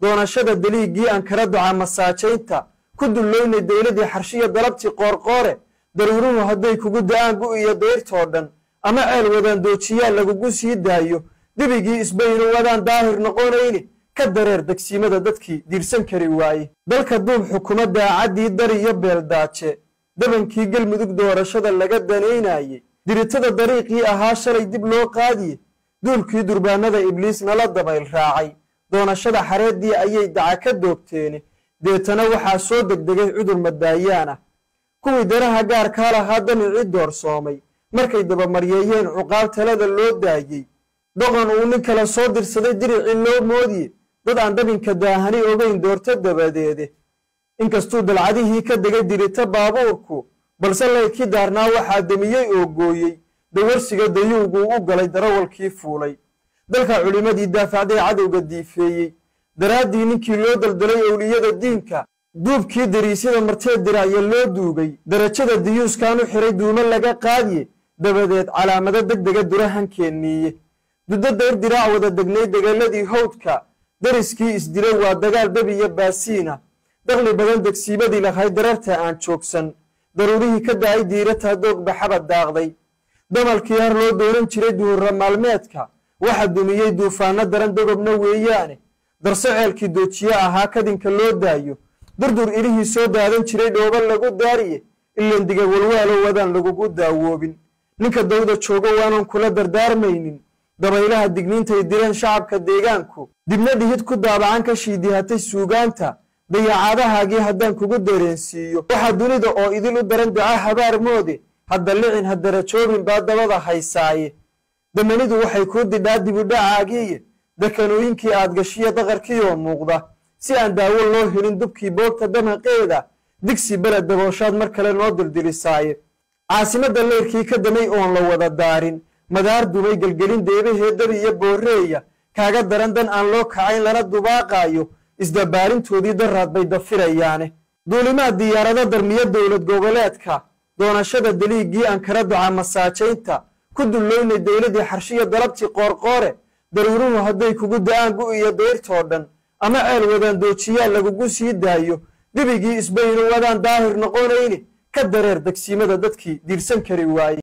Doonashada daliigii Ankara, duca masaajaynta ku dulloynay dowladii Xarshiya dalabtii Qoorqoore. Daruuruhu hadday kugu da'aan gu iyo dayrtoo dhan, ama ceel wadaan doojiyaa lagugu sii daayo, dibigii isbaynu wadaan daahir noqonayni, ka dareer degsiimada dadkii diirsan kari waaye. Dalka duub xukuma daacaddii dar iyo beeldaaje, dabankii Galmudug doorashada laga danaynayey, diritada dariiqii ahaa shalay dib loo qaadiye, duulkii durbaanada Ibliis nala dabayl raacay, doonashada xareeddii ayay daca ka doogteene. Deetana waxaa soo degdegay cudur maddaayaan ah. Kuwii danaha gaarkaa lahaa damicii doorsoomay markay dabamaryeeyeen, cuqaal talada loo daayey, doqon uu nin kale soo dirsaday diricii loo moodiye, dad aan dabinka daahani ogeyn doorto dabadeede. Inkastuu dalcadihii ka degay dirito baabuurku, balse laydkii daarnaa waxaa demiyey oo gooyey dawarsiga dayuuguu u galay darawalkii fuulay. Dalka culimmadii daafacday cadowga diifeeyey daraaddii, ninkii loo daldalay owliyada diinka, duubkii dariisyada martee diracya loo duugay, darajada diyuuskan u xiray duumo laga qaadiye, dabadeed calaamado deg dega durahankeeniiye. Duddo dayr diraac wada degnay degeeladii hawdka, dariskii isdilay waa dagaal dabiya baasiina. Daqli badan degsiimadii lahayd dararta aan joogsan, daruurihii ka da'ay diirataa doogbaxaba daaqday. Damalkii har loo doonan jiray duhurra maalmeedka waxa dumiyey duufaanno daran, dogobna weeyaane. Darso ceelkii doojiye ahaa kadinka loo daayo, durdur ilihii soo daadan jiray dhoobo lagu daariye, ilan diga walwaalo wadaan lagugu daawoobin. Ninka dawda joogo waanan kula dardaarmaynin dabaylaha digniintay direen shacabka deegaanku, dibna dhihid ku daabacan ka shiidihatay suugaanta. Dayacaadahaagii haddaan kugu dareensiiyo, waxaa dunida oo idil u daran duca habaar moode. Hadda licin ha darajoobin baa dabada haysaaye, damanidu waxay kuu didhaa dibudhacaagiiye. Dakanooyinkii aad gashiya daqarkiioo muuqda, si aan daawo loo helin dubkii boogta damaqeeda, digsi beled dabooshaad mar kale noo dildilisaaye. Caasimadda leyrkii ka damay oon la wada daarin, madaar dumay gelgelin deebahee dabi iyo booreeya kaaga daran, dan aan loo kacayn lana dubaaqaayo, isdabaarintoodii daraad bay dafirayaane. Duulimaad diyaarado darmiyo dowlad goboleedka, doonashada daliigii Ankara, duca masaajaynta ku dulloynay dowladii Xarshiya dalabtii Qoorqoore. Daruuruhu hadday kugu da'aan gu iyo dayrtoo dhan, ama ceel wadaan doojiyaa lagugu sii daayo, dibigii isbaynu wadaan daahir noqonayni, ka dareer degsiimada dadkii diirsan kari waaye.